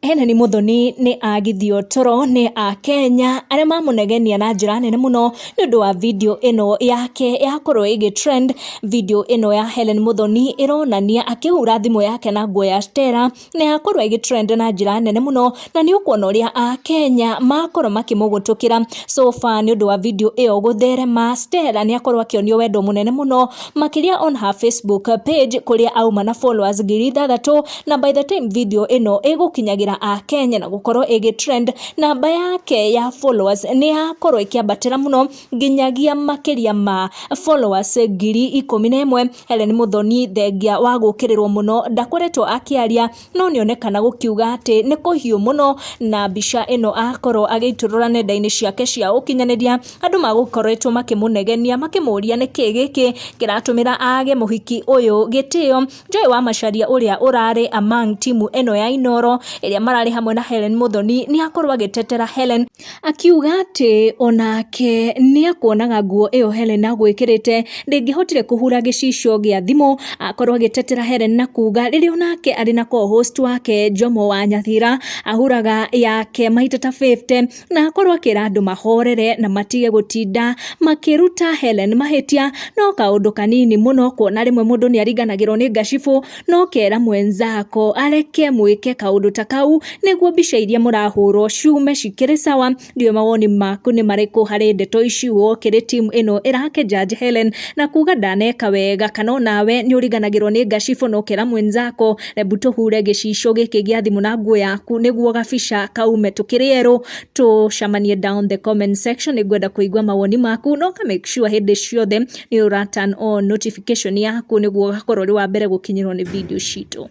Helen Muthoni nĩ agithio toro nĩ Akenya arĩa mamũnegenia na njĩra nene mũno nĩ ũndũ wa video ĩno yake yakorwo ĩgĩ trend. Video ĩno ya Helen Muthoni ĩronania akĩhura thimũ yake na nguo ya Stella na yakorwo ĩgĩ trend na njĩra nene mũno, na nĩ ũkuona ũrĩa Akenya makorwo makĩmũgũtũkĩra. So far nĩ ũndũ wa video ĩyo gũtherema, Stella nĩ akorwo akĩonio wendo mũnene mũno makĩria on her Facebook page kũrĩa auma na followers 6,000, na by the time video ĩno ĩgũkinyagĩra Akenya na gũkorwo ĩgĩ trend, namba yake ya followers nĩ yakorwo ĩkĩambatĩra mũno nginyagia makĩria ma followers 11,000. Helen Muthoni, thengia wa gũkĩrĩrwo mũno, ndakoretwo akĩaria, no nĩonekana gũkiuga atĩ nĩ kũhiũ mũno, na mbica ĩno akorwo agĩitũrũra nenda-inĩ ciake cia ũkinyanĩria, andũ magũkoretwo makĩmũnegenia makĩmũria nĩkĩ gĩkĩ kĩratũmĩra age mũhiki ũyũ gĩtĩo. Joy wa Macharia, ũrĩa ũrarĩ among timu ĩno ya Inoro ĩrĩa mararĩ hamwe na Helen Muthoni, nĩ akorwo agĩtetera Helen akiuga atĩ onake nĩ akuonaga nguo ĩyo Helen agwĩkĩrĩte ndĩngĩhotire kũhura gĩcicio gĩa thimũ. Akorwo agĩtetera Helen na kuga rĩrĩa onake arĩ na co-host wake Jomo wa Nyathira ahuraga yake maita ta 50, na akorwo akĩra andũ mahorere na matige gũtinda makĩruta Helen mahĩtia, no kaũndũ kanini mũno, kuona rĩmwe mũndũ nĩ ariganagĩrwo nĩ ngacibũ, no kera mwenzako areke mwĩke kaũndũ ta kau nĩguo mbica iria mũrahũrwo ciume cikĩrĩ sawa. Ndiũĩ mawoni maku nĩ marĩkũ harĩ ndeto ici wokĩrĩ team ĩno ĩrake judge Helen na kuga ndaneka wega, kana onawe nĩ ũriganagĩrwo nĩ ngacibũ no kera mwenzako rebu tũhure gĩcicio gĩkĩ gĩa thimũ na nguo yaku nĩguo gabica kaume tũkĩrĩ erũ. Tũcemanie down the comment section, nĩngwenda kũigua mawoni maku, no ka make sure hĩndĩ ciothe nĩ ũra turn on notification yaku nĩguo ũgakorwo ũrĩ wa mbere gũkinyĩrwo nĩ video citũ.